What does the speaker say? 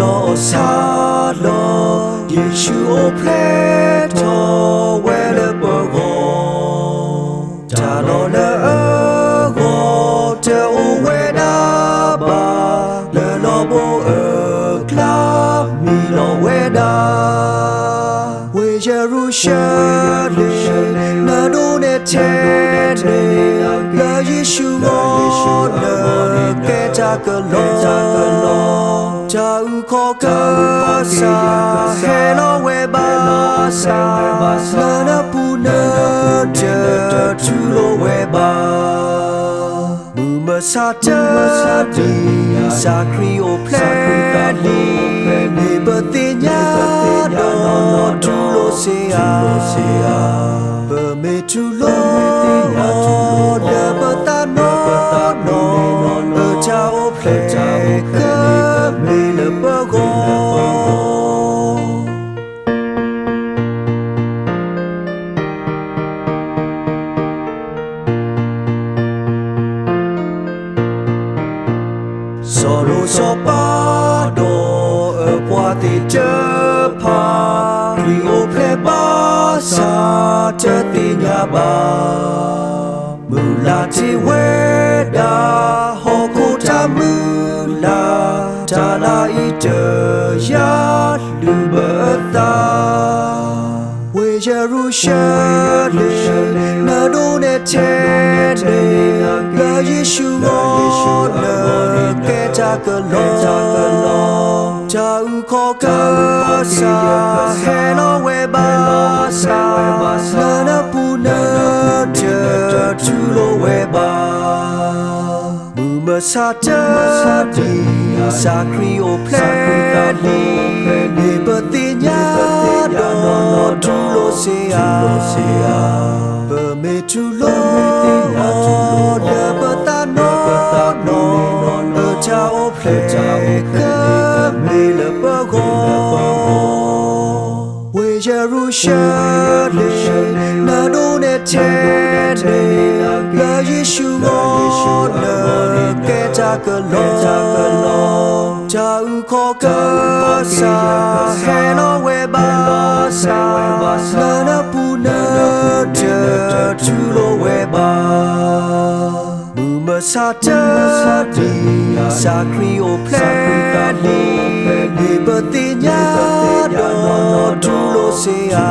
လီၤဆါလီၤ, ယ့ၣ်ၡူးအိၣ်ဖျဲၣ်ထီၣ်ဝဲလၢပဂီၢ်, တၢ်လီၢ်လၢအဂီၢ်တအိၣ်ဝဲဒၣ်ဘၣ်, လၢလီၤဘိအကျါမံလီၤဝဲဒၣ် ဝ့ၢ်ယရူၤၡလ့ၣ်, နဒိးန့ၢ်ထဲန့ၣ်, လၢယ့ၣ်ၡူးအဂီၢ်နကဲတၢ်ကလီ, တၢ်အုၣ်ကီၤကစၢ်ဟဲလီၤဝဲဘၣ်ဆၣ်, လၢနပူၤနတတူၢ်လိာ်ဝဲဘၣ် မုၢ်မဆါတနံၤ, ကစၢ်ခရံာ်အိၣ်ဖျဲၣ်လံ, မ့ၢ်ပသ့ၣ်ညါဒီးတူၢ်လိာ်စ့ဧါ, ပမ့ၢ်တူၢ်လိာ်အီၤလၢပသးနီၢ်နီၢ်, အတၢ်အိၣ်ဖျဲၣ်ကမ့ၢ်လၢပဂီၢ် စီၤလိၤစီၤပၤဒီးအပှၤသ့ၣ်တဖၣ်, ခရံာ်အိၣ်ဖျဲၣ်ဘၣ်ဆၣ်တသ့ၣ်ညါဘၣ်, မုၢ်လၢ်တ့ၢ်ဝဲဒၣ်ဟီၣ်ခိၣ်တၢ်မုၢ်လၢ်, တၢ်လၢအံၤတယာ်လုၢ်ဘၢအသး ဝ့ၢ်ယရူၤၡလ့ၣ်, နဒိးန့ၢ်ထဲန့ၣ်, လၢယ့ၣ်ၡူးအဂီၢ်နကဲတၢ်ကလီ, တၢ်အုၣ်ကီၤကစၢ်ဟဲလီၤဝဲဘၣ်ဆၣ်, လၢနပူၤနတတူၢ်လိာ်ဝဲဘၣ် မုၢ်မဆါတနံၤ, ကစၢ်ခရံာ်အိၣ်ဖျဲၣ်လံ, မ့ၢ်ပသ့ၣ်ညါဒီးတူၢ်လိာ်စ့ဧါ, ပမ့ၢ်တူၢ်လိာ်အီၤလၢပသးနီၢ်နီၢ်, အတၢ်အိၣ်ဖျဲၣ်ကမ့ၢ်လၢပဂီၢ် ဝ့ၢ်ယရူၤၡလ့ၣ်, နဒိးန့ၢ်ထဲန့ၣ်, လၢယ့ၣ်ၡူးအဂီၢ်နကဲတၢ်ကလီ, တၢ်အုၣ်ကီၤကစၢ်ဟဲလီၤဝဲဘၣ်ဆၣ်, လၢနပူၤနတတူၢ်လိာ်ဝဲဘၣ် မုၢ်မဆါတနံၤ, ကစၢ်ခရံာ်အိၣ်ဖျဲၣ်လံ, မ့ၢ်ပသ့ၣ်ညါဒီးတူၢ်လိာ်စ့ဧါ